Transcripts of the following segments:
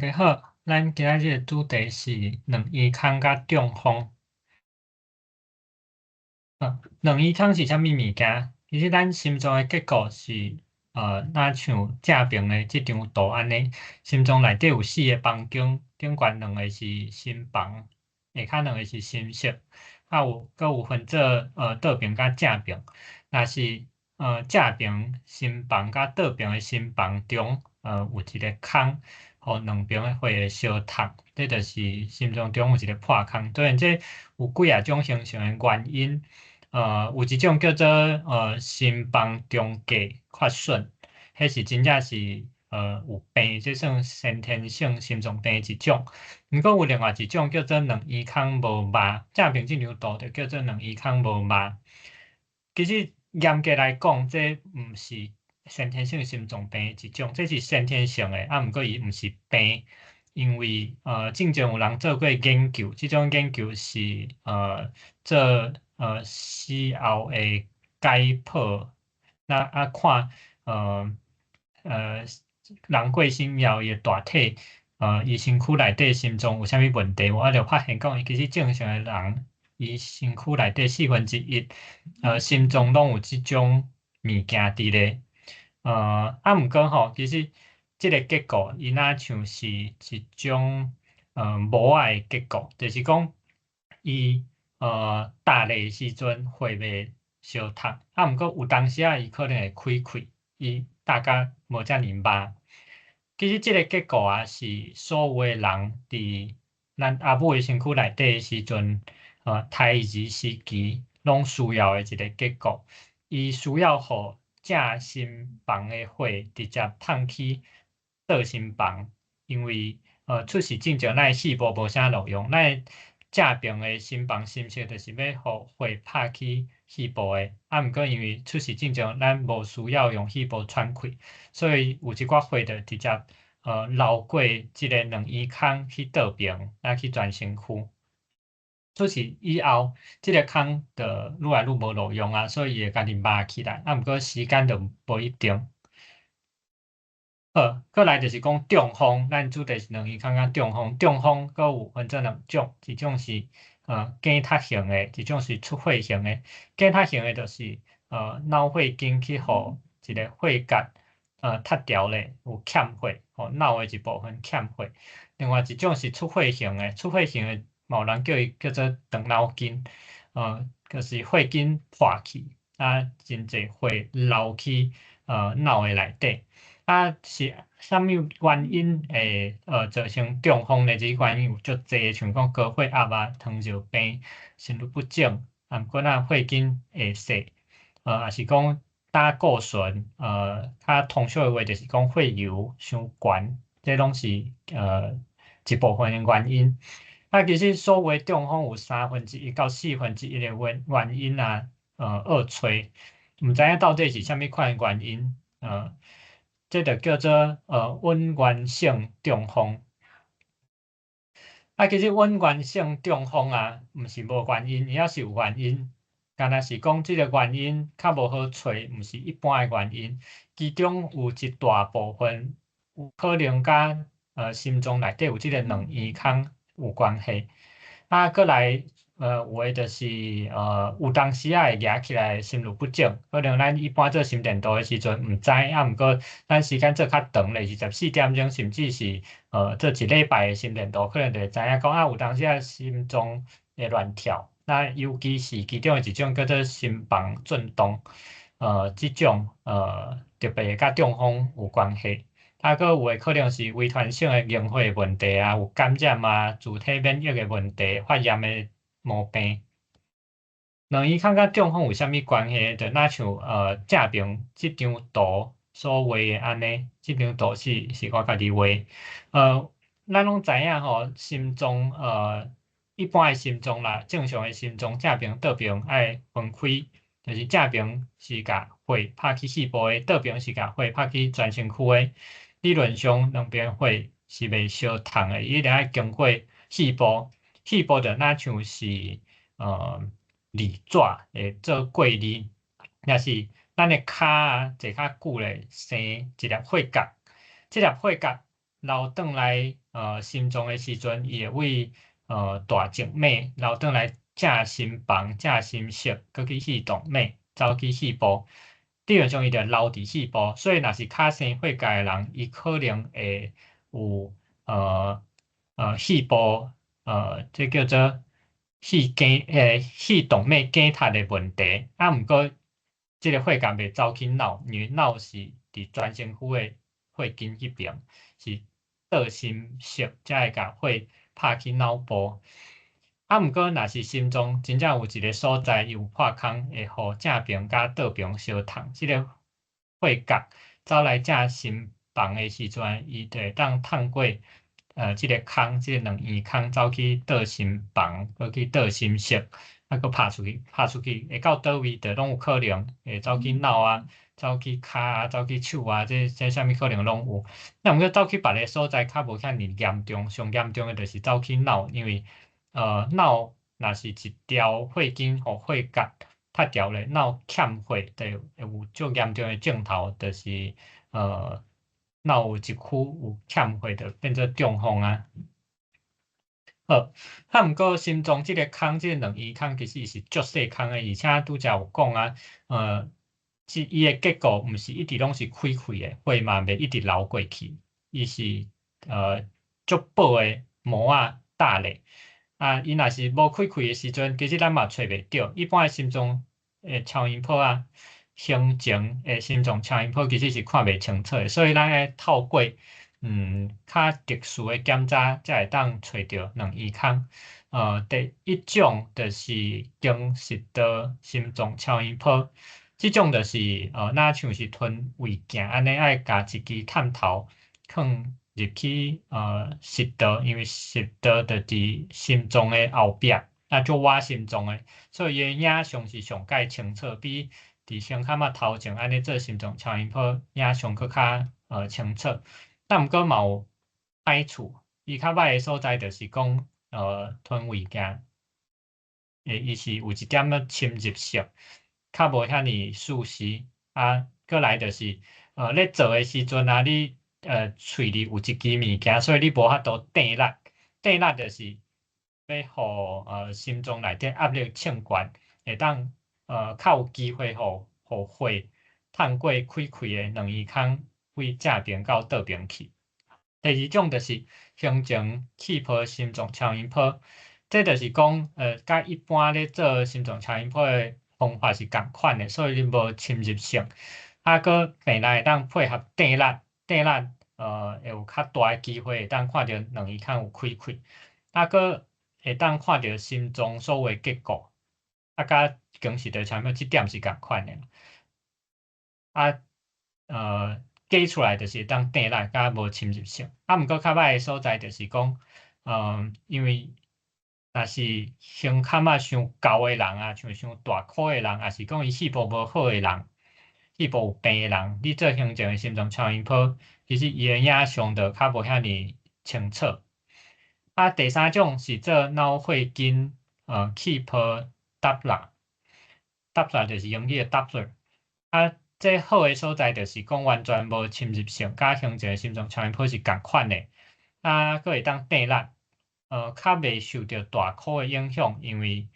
家好，咱今仔日的主題是卵圓孔佮中風。卵圓孔是啥物物件？其實咱心臟的結構是，若像正爿的這張圖按呢，心臟內底有四个房間，頂懸兩个是心房，下跤兩个是心室，啊有閣有分做倒爿佮正爿。若是正爿心房佮倒爿的心房中，有一个空，予兩邊的血會相迵，這就是心臟中有一个破空。當然，這有幾仔種形成的原因，有一種叫做心房中隔缺損，彼是真正是有病，這算先天性心臟病的一種。毋過有另外一種叫做卵圓孔無肉，正爿這張圖就叫做卵圓孔無肉。其實嚴格來講，這毋是先天性心臟病的一種，這是先天性的，啊，毋過伊毋是病，因為進前有人做過研究，這種研究是做死後的解剖，那啊看人過身了後，伊的大體伊身軀內底心臟有啥物問題無？啊，就發現講，伊其實正常的人，伊身軀內底四分之一，心臟攏有這種物件佇咧。啊，毋過吼，其實這个結構伊若像是一種模仔的結構，就是講伊焦的時陣血袂相迵，啊，毋過有當時仔伊可能會開開，伊焦甲無遮爾密。其實這个結構啊，是所有的人佇咱阿母的身軀內底的時陣，胎兒時期攏需要的一个結構，伊需要予正心房的血直接通去倒心房，因為出世進前咱的細胞無啥路用，咱的正爿的心房心室就是欲予血拍去肺部的，啊，毋過因為出世進前咱無需要用肺部喘氣，所以有一寡血就直接流過這个卵圓孔去倒爿，啊去全身軀。出世以後，這个孔就愈來愈無路用啊，所以伊會家己密起來，啊，毋過時間就無一定。好，過來就是講中風，咱主題是卵圓孔佮中風，中風閣有分做兩種，一種是梗塞型的，一種是出血型的。梗塞型的就是腦血管去予一个血結塞牢咧，有欠血，予腦的一部分欠血。另外一種是出血型的，出血型的嘛有人叫伊叫做斷腦筋，就是血管破去，啊，真濟血流去腦的內底。啊，是啥物原因會造成中風呢？這個原因有足濟，像講高血壓啊、糖尿病、心律不整，啊，毋過若血管會細，抑是講膽固醇，較通俗的話就是講血油傷懸，這攏是一部分的原因。啊，其實所謂中風有三分之一到四分之一的原因啊，學揣，毋知影到底是啥物款的原因，這就叫做隱源性中風。啊，其實隱源性中風啊，毋是無原因，伊抑是有原因。敢若是講這个原因較無好揣，毋是一般的原因。其中有一大部分有可能佮心臟內底有這个卵圓孔有關係。啊，過來有的就是有當時仔會夯起來心律不整，可能咱一般做心電圖的時陣毋知，啊，毋過咱時間做較長咧，24點鐘，甚至是做一禮拜的心電圖，可能就會知影講啊，有當時仔心臟會亂跳，那尤其是其中的一種叫做心房震動，這種特別會佮中風有關係。啊，閣有的可能是遺傳性的凝血問題啊，有感染啊，自體免疫的問題，發炎的毛病。卵圓孔佮中風有啥物關係？就若像正爿這張圖所畫的按呢，這張圖是我家己畫。咱攏知影吼，心臟一般的心臟啦，正常的心臟正爿倒爿愛分開，就是正爿是共血拍去肺部的，倒爿是共血拍去全身軀的。理論上兩邊血是袂相迵的，伊一定愛經過肺部，肺部就若像是濾紙會做過濾，若是咱的跤啊坐較久咧，生一粒血結，這粒血結流轉來心臟的時陣，伊會為大靜脈流轉來正心房、正心室，閣去肺動脈，走去肺部。理論上伊就留佇肺部，所以若是較生血壓的人，伊可能會有肺部這叫做肺梗肺動脈梗塞的問題。啊，毋過這个血壓袂走去腦，因為腦是佇全身區的血筋彼爿，是倒心室才會共血拍去腦部。啊，毋過若是心臟真正有一个所在，伊有破空，會予正爿佮倒爿相通，這个血壓走來正心房的時陣，伊就會當通過這个空，這个兩圓孔走去倒心房，閣去倒心室，啊，閣拍出去，拍出去會到佗位，就攏有可能會走去腦啊，走去跤啊，走去手啊，這啥物可能攏有。那毋過走去別个所在較無遐爾嚴重，上嚴重的就是走去腦，因為腦若是一條血筋予血壓塞牢咧，腦欠血，就會有足嚴重的症頭，就是腦有一區有欠血，就變做中風啊。好，啊，毋過心臟這个空，這个兩圓孔其實伊是足細空的，而且拄才有講啊，這伊的結構毋是一直攏是開開的，血嘛袂一直流過去，伊是足薄的膜仔罩咧。啊，伊若是無開開的時陣，其實咱嘛揣袂著。一般的心臟的超音波啊，胸前的心臟超音波其實是看袂清楚的，所以咱愛透過較特殊的檢查，才會當揣著兩圓孔。第一種就是經食道心臟超音波，這種就是若像是吞胃鏡按呢，愛共一支探頭囥入去食道，因為食道就佇心臟的後壁，啊，足倚心臟的，所以伊的影像是上蓋清楚，比佇胸腔仔頭前按呢做心臟超音波影像閣較清楚。但毋過嘛有歹處，伊較歹的所在就是講，吞胃鏡，伊是有一點仔侵入性，較無遐爾舒適。啊，閣來就是，咧做的時陣啊，你喙裡有一支物件，所以你無法度硩力，硩力就是欲予心臟內底壓力衝懸，會當較有機會予血通過開開的兩圓孔，對正爿到倒爿去。第二種就是胸前氣泡心臟超音波，這就是講，佮一般咧做心臟超音波的方法是仝款的，所以你無侵入性。啊，閣病人會當配合硩力，硩力，會有較大的機會會當看著兩圓孔有開開，啊，閣會當看著心臟所有的結構，啊，佮經食道超音波這點是仝款的。啊，計出來就是會當硩力，佮無侵入性。啊，毋過較歹的所在就是講，因為若是胸腔仔傷厚的人啊，像傷大箍的人，抑是講伊肺部無好的人，肺部有病的人，你做胸前的心臟超音波，其實伊的影像就較無遐爾清楚。啊，第三種是做腦血筋，氣泡 Doppler，Doppler 就是英語的 Doppler。啊，這好的所在就是講完全無侵入性，佮胸前的心臟超音波是仝款的。啊，閣會當硩力，較袂受著大箍的影響，因為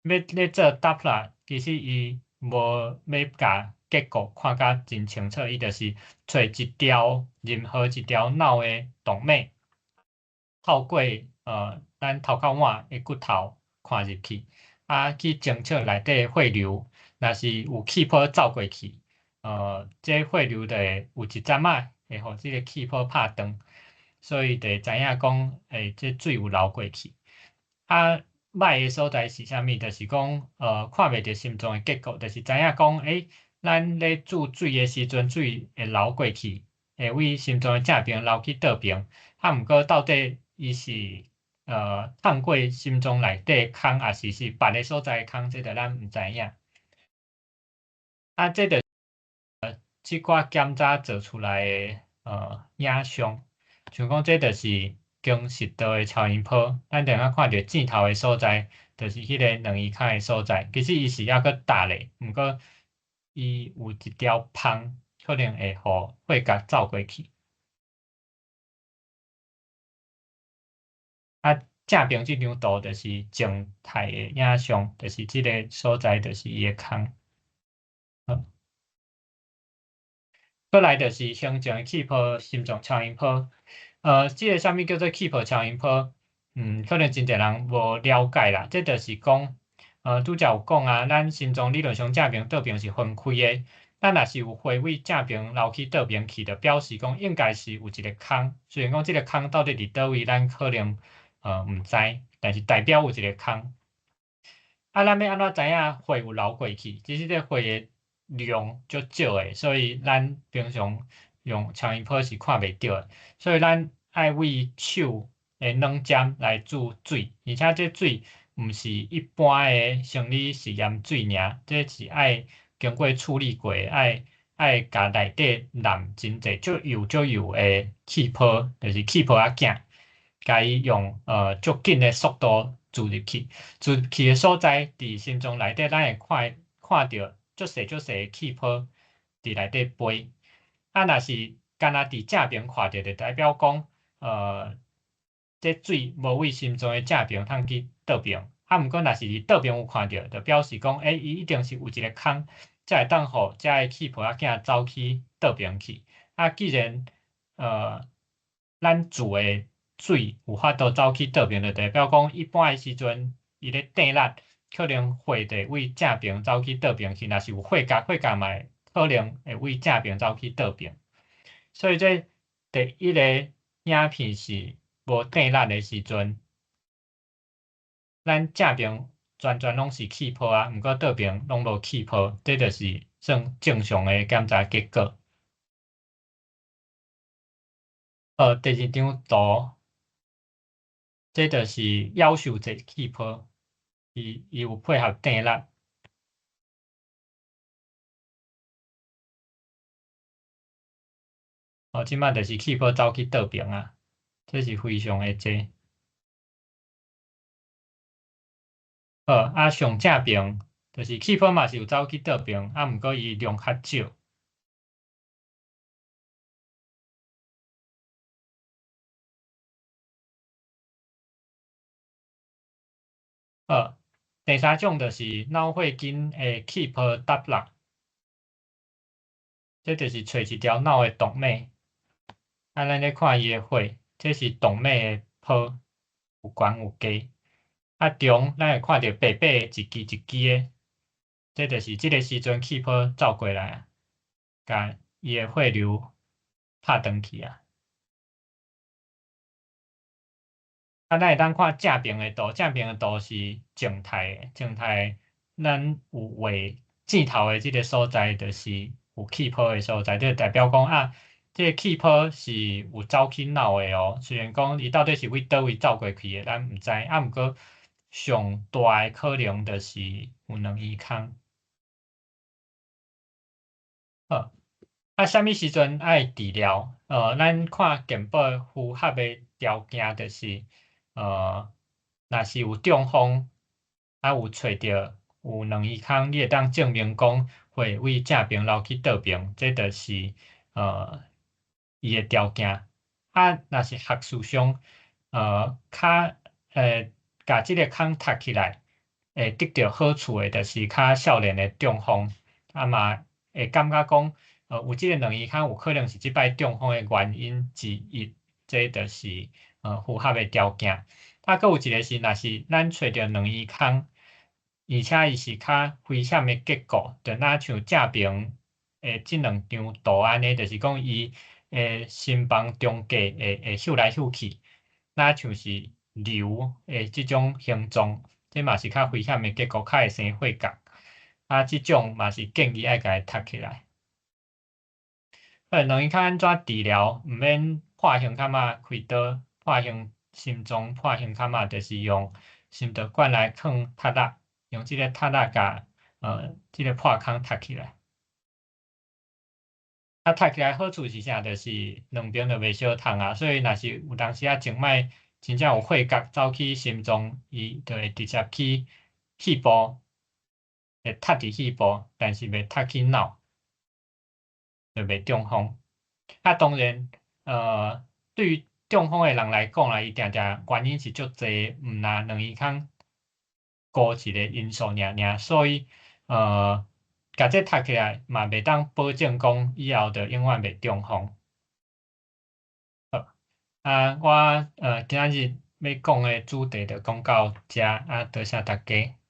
欲咧做 Doppler，其實伊無欲共結構看甲真清楚，伊就是揣一條任何一條腦的動脈，透過咱頭殼碗的骨頭看入去，啊，去偵測內底的血流，若是有氣泡走過去，這血流就會有一陣仔會予這个氣泡拍斷，所以就會知影講，這水有流過去。啊，歹的所在是啥物？就是講，看袂著心臟的結構，就是知影講，咱咧注水的時陣，水會流過去，會對心臟的正爿流去倒爿。啊，毋過到底伊是通過心臟內底的孔，抑是別个所在的孔，這就咱毋知影。啊，這就這寡檢查做出來的影像，像講這就是經食道的超音波，咱會當看著箭頭的所在，就是彼个兩圓孔的所在。其實伊是猶閣焦咧，毋過伊有一條縫，可能會予血壓走過去。啊，正爿這張圖就是靜態的影像，就是這个所在就是伊的空。好，閣來就是胸前的氣泡心臟超音波。這个啥物叫做氣泡超音波？可能真濟人無了解啦。這就是講，拄才有講啊，咱心臟理論上正爿倒爿是分開的。咱若是有血為正爿流去倒爿去，就表示講應該是有一个空。雖然講這个空到底佇佗位，咱可能毋知，但是代表有一个空。啊，咱欲按怎知影血有流過去？其實這血的量足少的，所以咱平常用超音波是看袂著的。所以咱愛為手的軟針來注水，而且這水毋是一般的生理食鹽水爾，這是愛經過處理過的，愛共內底湳真濟足幼足幼的氣泡，就是氣泡仔囝，共伊用足緊的速度注入去，注入去的所在，佇心臟內底，咱會看著足細足細的氣泡佇內底飛。啊，若是干焦佇正爿看著，就代表講，這水無為心臟的正爿通去倒爿。啊，毋過若是佇倒爿有看著，就表示講，伊一定是有一个空，才會當予遮的氣泡仔囝走去倒爿去。啊，既然咱注的水有法度走去倒爿，就代表講一般的時陣，伊咧硩力，可能血就會為正爿走去倒爿去。若是有血壓，血壓嘛會可能會為正爿走去倒爿。所以這第一個影片是無硩力的時陣，咱正爿全全攏是氣泡啊，毋過倒爿攏無氣泡，這就是算正常的檢查結果。第二張圖，這就是夭壽濟氣泡，伊有配合硩力。哦，這擺就是氣泡走去倒爿啊，這是非常的濟。好，啊，上正爿就是氣泡嘛是有走去倒爿，啊，毋過伊量較少。好，第三種就是腦血管的氣泡搭落，這就是揣一條腦的動脈。啊，咱咧看伊的血，這是動脈的泡，有懸有低。啊，中咱會看著白白的一支一支的，這就是這个時陣氣泡走過來啊，共伊的血流拍斷去啊。啊，咱會當看正爿的圖，正爿的圖是靜態的，靜態咱有畫箭頭的這个所在，就是有氣泡的所在，這代表講啊，這个氣泡是有走去腦的哦。雖然講伊到底是為佗位走過去的，咱毋知。啊，毋過上大的可能就是有兩耳空。好，啊，啥物時陣愛治療？咱看健保符合的條件就是，若是有中風，啊有揣著有兩耳空，你會當證明講血為正爿流去倒爿，這就是伊的條件。啊，若是學術上，較共這个空讀起來，會得著好處的，就是較少年的中風，啊嘛會感覺講，有這个兩耳空有可能是這擺中風的原因之一，這就是符合的條件。啊，閣有一个是，若是咱揣著兩耳空，而且伊是較危險的結果，就若像正爿的這兩張圖按呢，就是講伊的心房中隔會翕來翕去，若像是瘤的這種形狀，這嘛是較危險的結果，較會生血壓。啊，這種嘛是建議愛共伊讀起來。兩耳空按怎治療？毋免破胸坎仔開刀，破胸心臟破胸坎仔，就是用心導管來囥塞仔，用這个塞仔共這个破空塞起來。啊，塞起來好處是啥？就是兩爿就袂相通啊，所以若是有當時仔靜脈真正有血壓走去心臟，伊就會直接去肺部，會塞佇肺部，但是袂塞去腦，就袂中風。啊，當然，對於中風的人來講啦，伊定定原因是足濟，毋若兩耳空孤一個因素爾爾，所以共這讀起來嘛袂當保證講以後就永遠袂中風。好，啊，我今仔日欲講的主題就講到遮，啊，多謝大家。